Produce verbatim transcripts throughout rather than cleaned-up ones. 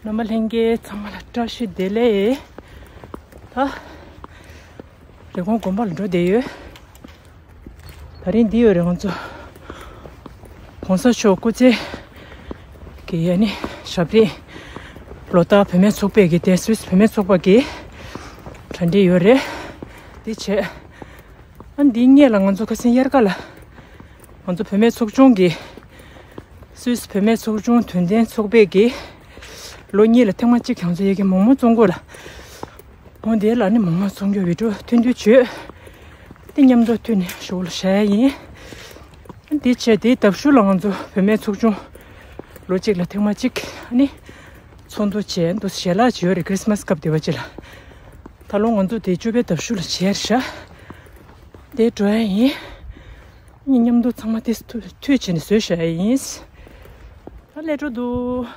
རྣམ་པ་ལྷན་རྒྱས་ཚང་མ་ལ་བཀྲ་ཤིས་བདེ་ལེགས། ད་རི་ཀོན་དགོན་པ་ལ་འགྲོ་བསྡད་ཡོད། ད་རིང་འདི་ཡོད་རེད། ང་ཚོ་༸གོང་ས་མཆོག་སྐུ་ཚེ་གི་ཡ་ནི་ཞབས་བརྟན་ལོ་ལྟར་བུད་མེད་ཚོགས་པའི་གི་དེ་སུད་སི་བུད་མེད་ཚོགས་པ་གི་གྲ་སྒྲིག་ཡོད་རེད། འདི་བྱས། ཨ་འདིའི་སྔོན་ལ་ང་ཚོ་ཁ་སང་དབྱར་ཁ་ལ་ང་ཚོ་བུད་མེད་ཚོགས་ཆུང་གི་སུད་སི་བུད་མེད་ཚོགས་ཆུང་དོན་ལྡན་ཚོགས་པའི་གི་ལོ་གཉིས་ལ་ཐེངས་མ་གཅིག་ང་ཚོ་ཡ་གི་མོག་མོག་བཙོང་གོ་ལ། འོ་དེ་ལ་ནི་མོག་མོག་བཙོང་རྒྱུ་བི་ཌིའོ་ཐུང་ཐུང་བྱོས། དེ་མཉམ་དུ་མཐུད་ནས་ཞོག་ལ་བྱ་ཡ་ཡིན། འདི་བྱས་དེའི་ལྡབ་ཞུ་ལ་ང་ཚོ་བུད་མེད་ཚོགས་ཆུང་ལོ་གཅིག་ལ་ཐེངས་མ་གཅིག་ནི་ཚོགས་འདུ་བྱས་འདུག་ཞལ་ལག་བྱས་ཡོད་རེད། ཁྲི་སི་མ་སི་སྐབས་དེ་བ་ཅི་ལ། ད་ལོ་ང་ཚོ་དེ་བཅུ་པའི་ལྡབ་ཞུ་ལ་བྱས་རེད་ཤག་དེ་འགྲོ་ཡ་ཡིན། གཉིས་མཉམ་དུ་ཚང་མ་དེ་མཐུད་བྱས་ནས་བཟོས་བཞག་ཡ་ཡིན། ད་ལས་འགྲོ་འདུག་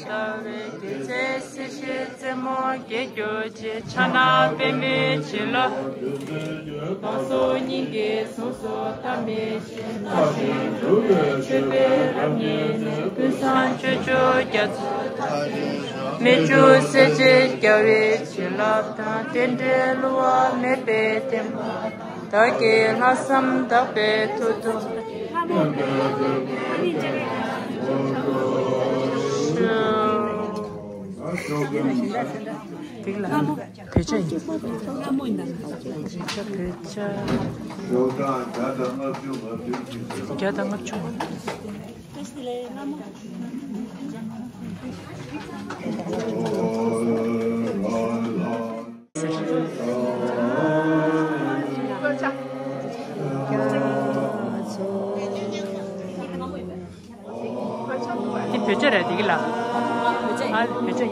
ལྟ་བའི་རྒྱལ་སྲས་སྲིད་ཞིའི་རྩེ་མོར་རྒྱལ་གྱུར་ཅིག་ཕྱག་ན་པདྨོའི་བྱིན་རླབས། བསྟན་སྲུང་སྙིང་གི་གཟུངས་སུ་ཐ་མལ་ཞིང་། བདག་གཞན་འགྲོ་བའི་མཆོད་པའི་རབ་བརྙེས་ནས། ཀུན་བཟང་སྤྱོད་མཆོག་རྒྱ་མཚོའི་ཐག་རིང་ཞིང་། རྨད་བྱུང་སྲས་བཅས་རྒྱལ་བའི་བྱིན་རླབས་དང་། རྟེན་འབྲེལ་བསླུ་བ་མེད་པའི་བརྟན་པ་དང་། བདག་གི་ལྷག་བསམ་དག་པའི་མཐུ་སྟོབས། བོད་ཇ་ཡིན། བོད་ཇ། བོད་ཇ། བརྒྱ་དང་ལྔ་བཅུ། འདི་བོད་ཇ་རེད། འདི་གི་ལ། ཨ་བོད་ཇ་ཡ།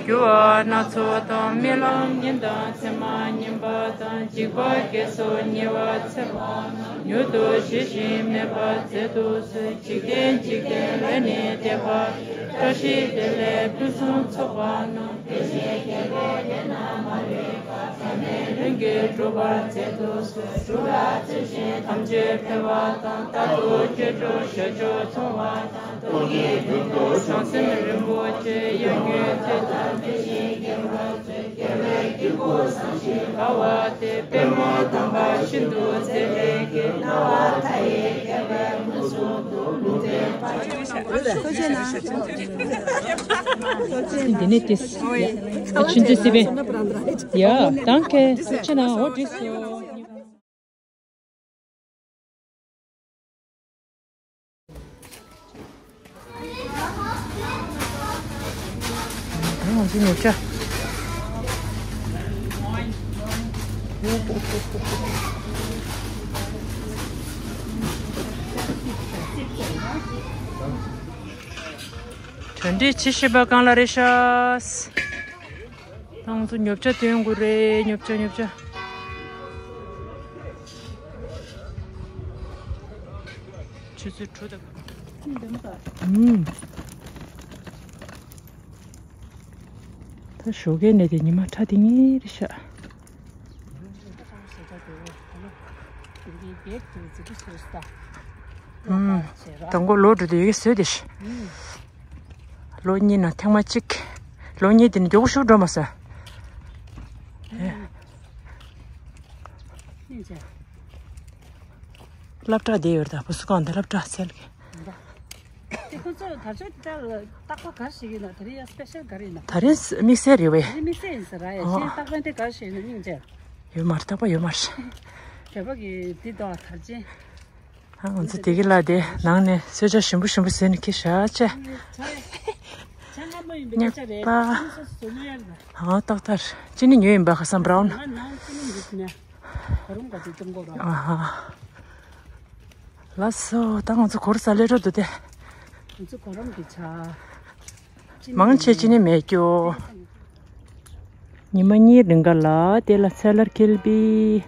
རྒྱུ་བ་སྣ་ཚོགས་དང་། རྨི་ལམ་ཉིན་དང་མཚན་མ་ངན་པ་དང་། འཇིགས་པ་བརྒྱད་སོགས་ཉེ་བར་འཚེ་བ་རྣམས། མྱུར་དུ་ཞི་ཞིང་མེད་པར་མཛད་དུ་གསོལ། འཇིག་རྟེན་འཇིག་རྟེན་ལས་ནི་འདས་པ་ཡི། བཀྲ་ཤིས་བདེ་ལེགས་ཕུན་སུམ་ཚོགས་པ་རྣམས། དེ་བཞིན་རྒྱལ་བའི་ཡན་ལག་མ་ལུས་པ། ཐ་མལ་ལྷུན་གྱིས་གྲུབ་པར་མཛད་དུ་གསོལ། སྒྲུབ་ལ་བརྩོན་ཞིང་དམ་ཆོས་འཕེལ་བ་དང་། རྟག་ཏུ་སྤྱོད་འགྲོ་ཞབས་ཕྱི་མཐོང་བ་དང་། སྟོང་ཉིད་རྟོགས་པའི་བྱང་སེམས་རིན་པོ་ཆེ། ཡོན་ཏན་ཐོས་དང་དེ་བཞིན་རྒྱལ་བ་རྒྱལ་བའི་སྐྱེས་བུ་བཟང་ཞིང་དགའ་བ་སྟེ། པདྨོ་དམ་པ་ཤིན་ཏུ་མཛེས་པའི་དཀྱིལ། སྣང་བ་མཐའ་ཡས་རྒྱལ་བའི་མངོན་སུམ་དུ། ལུང་བསྟན་པ་ཆེན་པོ་འདི་ནས་ཏིས། ཨ་ཆུན་ཏི་སི་པན། ཡ། danke. What is so? ང་ཚོ་ཉོ་ཆ། གྲ་སྒྲིག་བྱེད་བཞིན་པ་གང་ལ་རེད་ཤག་ང་ཚོ་ཉོ་ཆ་སྟོན་དགོས་རེད། ཉོ་ཆ་ཉོ་ཆ། ཆུ་ཚོད་དྲུག་དང་། ཨུམ། ད་ཞོགས་ཀའི་ནས་དེ་ཉི་མ་ཁྲ་དེ་ངེས་རེད་ཤག་ཨུམ། དང་པོ་ལོ་འགྲོ་དུས་ཡོད་ཀྱི་བཟོས་དེ་ཤག་ལོ་གཉིས་ནང་ཐེངས་མ་གཅིག་ལོ་གཉིས་དེ་ནི་མགྱོགས་པོ་ཞིག་འགྲོ་མ་སོང་། སློབ་གྲྭ་དེ་ཡོད་རེད་ད། བུ་གསོ་ཁང་དེ་སློབ་གྲྭ་ཚལ་གྱི། དེ་ཁོ་ཚོ་དར་ལྕོག་དེ་དག་ལ་རྟག་པ་ག་རེ་ཞིག་ཡིན་ན། དེ་རིང་ཡང་སི་པེ་ཤལ་ག་རེ་ཡིན་ན། ད་རིང་དམིགས་བསལ་རེད་བས། དེ་དམིགས་བསལ་ཡིན་ས་ར་ཡ། ཨོ། གཞན་རྟག་པ་དེ་ག་རེ་ཞིག་ཡིན་ན། སྙིང་རྗེ། ཡོད་མ་རེད། རྟག་པ་ཡོད་མ་རེད། བོད་པ་གི་འདི་དོ་དར་ཆེན། ཨ། ང་ཚོ་བདེ་སྐྱིད་ལགས་དེ་ནང་ནས་གསོལ་ཇ་ཞིམ་པོ་ཞིམ་པོ་བཟོས་ནས་ཁྱེར་བཞག་བྱས། ཉག་པ། ཨ། ཏག་ཏག་ཅི་ནས་ཉོས་ཡིན་པ། ཁ་སང་བྷ་རའུན། ཨ་ཧ། ལགས་སོ། ད་ང་ཚོ་གུར་ས་སླེབས་འགྲོ་འདུག་སྟེ། ང་ཚོ་གུར་རམ་གྱི་ཆ། མང་ཆེ་ཅི་ནས་མེད་ཀྱོ། ཉི་མ་གཉིས་རིང་ག་ལ་དེ་ལ་ཚལ་ལར་ཁེལ་བི།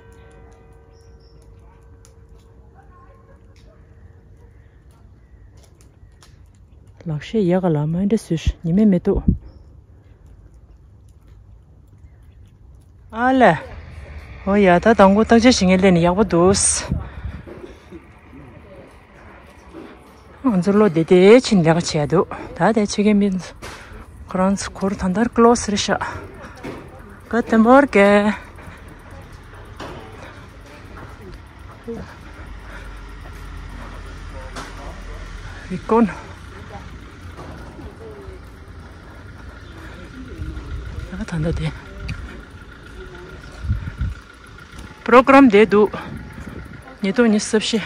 ལག་ཤེས་ཡག་ག་ལ་མ་འདྲ་སུས་ཉི་མའི་མེ་ཏོག་ཨ་ལས། ཨོ་ཡ། ད་དང་པོ་བརྟག་དཔྱད་བྱེད་མཁན་སླེབས་ནས་ཡག་པོ་འདུག་ང་ཚོ་བློ་བདེ་བདེ་ཕྱིན་ལས་ཀ་བྱས་འདུག་ད་དེ་ཆེ་གེ་མིན། ཁོ་རང་ཚོ་གུར་ད་ལྟར་ཀློ་སེ་རེད་ཤག Guten Morgen. Wie kommen? ད་ལྟ་དེ། པྲོ་གྲམ་དེ་འདུག་ཉིས་སྟོང་ཉི་ཤུ་རྩ་བཞི།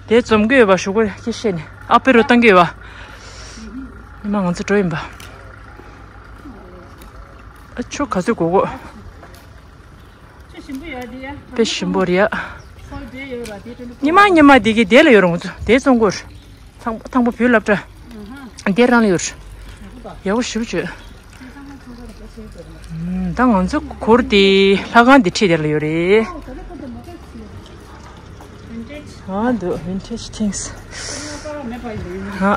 དེ་འཛོམས་ཀྱི་ཡོད་པ་ཞུ་གི་ཡོད་ཤེས་ནས། ཨ་པེ་རུ་བཏང་གི་ཡོད་པ། ཉི་མ་ང་ཚོ་འགྲོ་ཡིན་པ། ཨ། ཆུ་ག་ཚོད་དགོས་གོ། དཔེ་ཞིམ་པོ་རེད་ཡ། ཉི་མ་ཉི་མ་འདི་གི་དེ་ལ་ཡོད་རུང་ཚོ་དེ་བཙོང་དགོས། ཐང་ཐང་པོ་བོད་སློབ་གྲྭ་དེ་རང་ལ་ཡོད། ཡག་པོ་ཞིབ་བྱོས། ད་ང་ཚོ་གུར་དེ་ལྷ་ཁང་དེ་འཁྲིས་དེ་ལ་ཡོད་རེད། ཨ་འདུག Vintage things. ཨ།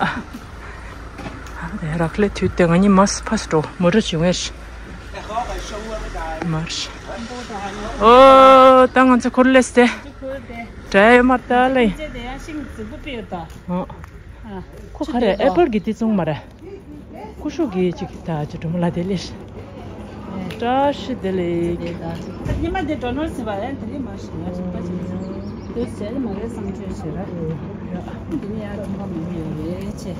ཨ། དེ་རག་ལས་དུས་དེ་ང་གཉིས་མ་ཕར་འགྲོ། མོ་ཊ་བྱུང་ངས། མར། ཨོ། ད་ང་ཚོ་གུར་སླེབས་ཏེ། འདྲ་ཡོད་མ་རེད་ད་ལེ། ཨོ། ཁོ་ག་རེ་ཨེ་པལ་གྱི་དེ་བཙོང་མ་རེད། ཀུ་ཤུ་གི་ཅིག་ད་ཅི་སྒྲོལ་མ་ལགས་བདེ་ལེགས། བཀྲ་ཤིས་བདེ་ལེགས། ཉི་མ་འདི་འགྲོ་ནོར་ཟིན་པ་ཡང་དེ་རིང་མ་ཞིག་ང་ཞིག་པ་ཅིག་ཅིག་དུས་ཟེར་མ་རེད་བསམ་ཚོད་བྱེད་ར། འདི་ནི་ཡང་རོང་པ་མང་པོ་ཡོད་རེད་ཆེ།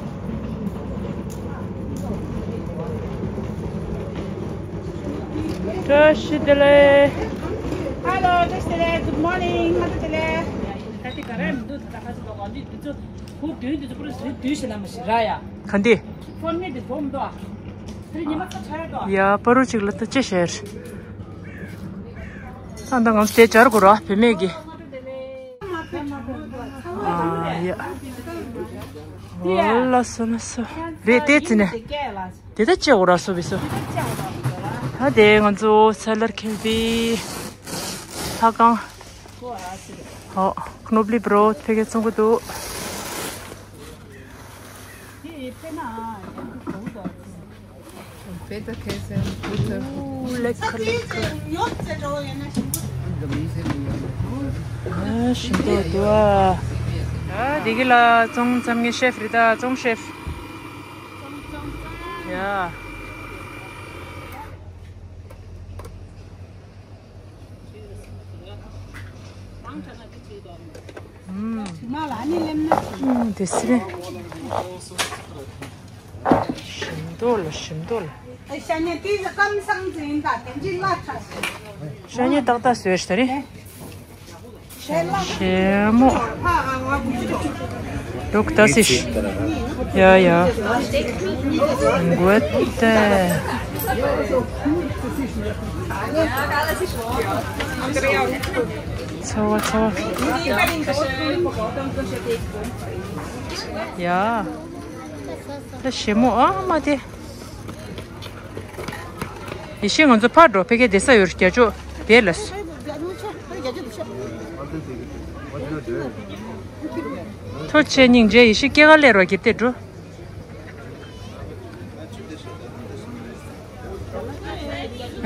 བཀྲ་ཤིས་བདེ་ལེགས། Hello, བཀྲ་ཤིས་བདེ་ལེགས། Good morning. ཧ་ད་བདེ་ལེགས། ད་དེ་ག་རེ་མི་འདུག་ད་ཧ་ཅི་ལོག་འདི་དུས་ཚོད་ཕུག་དུས་དུས་ཚོད་པུ་རུ་སི་དུས་ཤི་ལ་མ་ཤི་ར་ཡ། ག་འདི། ཕོན་མེད་དུ་སྦོམ་དོ། དེ་ཉི་མ་ཚ་ཆ་ཡ་དོ། ཡ། པ་རུ་ཅིག་ལ་ད་ཅི་ཤེར། ད་ད་ང་ཚོ་དེ་སྦྱར་དགོས་ར་བུད་མེད་ཀྱི། ཨ་ཡ། ཨོ་ལ་སོ་ལ་སོ། རེད་དེ་ཙི་ནས། དེ་ད་ཅི་འོ་ར་སོ་བི་སོ། ད་དེ་ང་ཚོ་སེ་ལར་ཁེལ་བི། ལྷ་ཁང་། ཨོ། ཁནོབ་ལི་བྲོ་ཕེ་གེ་ཚོང་གི་འདུག Später Käse, Butter. ལེགས་ལེགས། ཨ། ཞིམ་པོ་འདུག་ཨ། ཨ། འདི་གི་ལ་ཙོང་ཙམ་ངའི་ཤེ་ཧྥི་རེད་ད། ཙོང་ཤེ་ཧྥི། ཡ། ཨུམ། དེ་སི་རེད། ཞིམ་མདོག་ལ་ཞིམ་མདོག་ལ། ཤ་ཉེ་ཏག་ཏག་བཟོས་ཤ་རེད། ཞེ་མོ། འདུག་ད་སི་ཤ། ཡ་ཡ། གོ་ཏེ། ཚ་བ་ཚ་བ། ཡ། ད་ཞེ་མོ་ཨ་མ་དེ། ཡེ་ཤེས་ང་ཚོ་ཕར་འགྲོ། ཕ་གི་བསྡད་ས་ཡོད་རྒྱ་ཅོ་དེ་ལ། ཐུགས་རྗེ་ཆེ་སྙིང་རྗེ། ཡེ་ཤེས་སྐྱེ་ག་ལེ་རོ་གི་དེ་འགྲོ།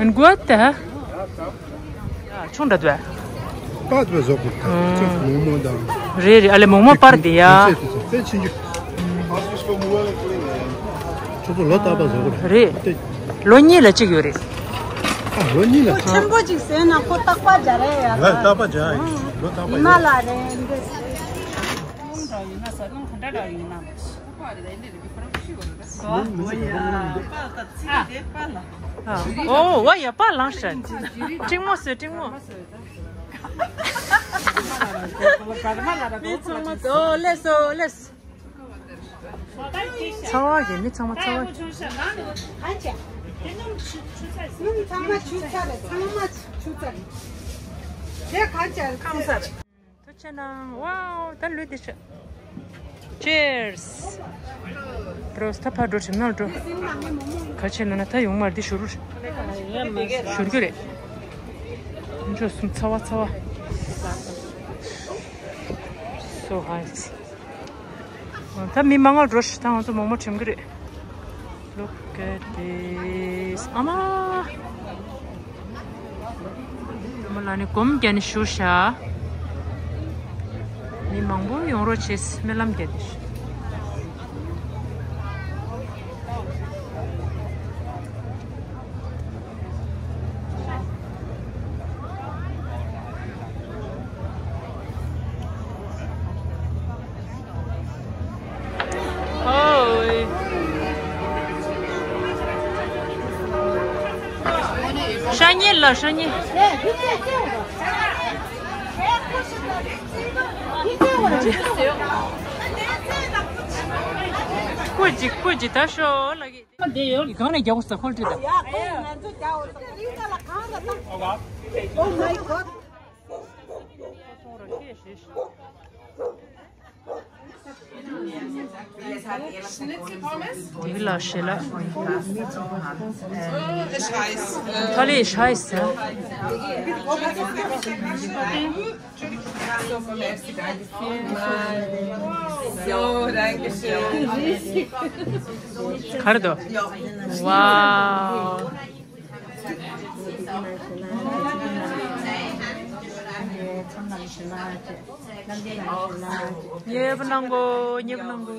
ཨན་གོ་ཏ། ཆུང་འདྲ་འདུག་པ། པར་དུ་བཟོ་དགོས། ཨང་། ཆུང་མོག་མོག་དང་། རེད་རེད། ཨ་ལེ་མོག་མོག་པར་དེ་ཡ། དེ་ཕྱིན་རྒྱུ། ཁྱོད་ཚོ་ལོ་རྟག་པར་བཟོ་དགོས། རེད། ལོ་གཉིས་ལ་གཅིག་ཡོད་རེད། ལོ་གཉིས་ལ། ཁོ་ཆེན་པོ་ཅིག་ཟོས་ན་ཁོ་རྟག་པར་འཇའ་རེ་ཡ། ལ་རྟག་པར་འཇའ་ཡིན། ལོ་རྟག་པར། ཉི་མ་ལ་རེ་འདི། རླུང་འདྲ་ཡིན་ན་ས་རླུང་ག་འདྲ་འདྲ་ཡིན་ན། ཨོ་ཡ་པ་ལངས་ཤག་སྤྲིང་མོ་བཟོས། སྤྲིང་མོ། མི་ཚང་མ་ཨོ་ལེས་ཨོ་ལེས། ཚ་བ་གི་མི་ཚང་མ་ཚ་བ། སྣུམ་ཚང་མ་ཆུ་ཚ་རེད། ཚང་མ་ཆུ་ཚ་རེད། དེ་ག་ཅར་ཁམས་ཚ་རེད། ཐུགས་རྗེ་གནང་། ཝའོ། ད་ལུས་འདི་ཤ། Cheers། Bros། ད་ཕར་འགྲོ། གྲིམ་ནང་འགྲོ། ག་ཆེ་ན་ན་ད་ཡོང་མར་འདི་ཞུ་རུ། ཞུ་རྒྱུ་རེད། འཇོ་གསུམ་ཚ་བ་ཚ་བ། So hot། ད་མི་མང་ང་འགྲོ་ཤི། ད་ང་ཚོ་མོག་མོག་ཁྲིམ་གི་རེད། Look at this. ཨ་མ། ཨ་མ་ལ་ནི་སྒོམ་རྒྱག་ནི་ཞུ་ཤ། མི་མང་པོ་ཡོང་རོགས་བྱེད། སྨོན་ལམ་རྒྱག་ནི་ཞུ། ཨོའི། ཤ་ཉེ་ལ་ཤ་ཉེ། ཀུ་ཅི་ཀུ་ཅི་ད་ཤོ་ལ་གི། འདི་ཡོད། གང་ནས་རྒྱག་དགོས་ས་ཁོལ་ཁྲིད་དང་། Oh my God. Oh my God. འདི་ལ་ཞེ་ལ། ཐ་ལི་ཤ་ཡིས། So, danke schön. ག་རེ་འདུག་ཝའོ། ཉེ་བ་གནང་གོ། ཉེ་བ་གནང་གོ།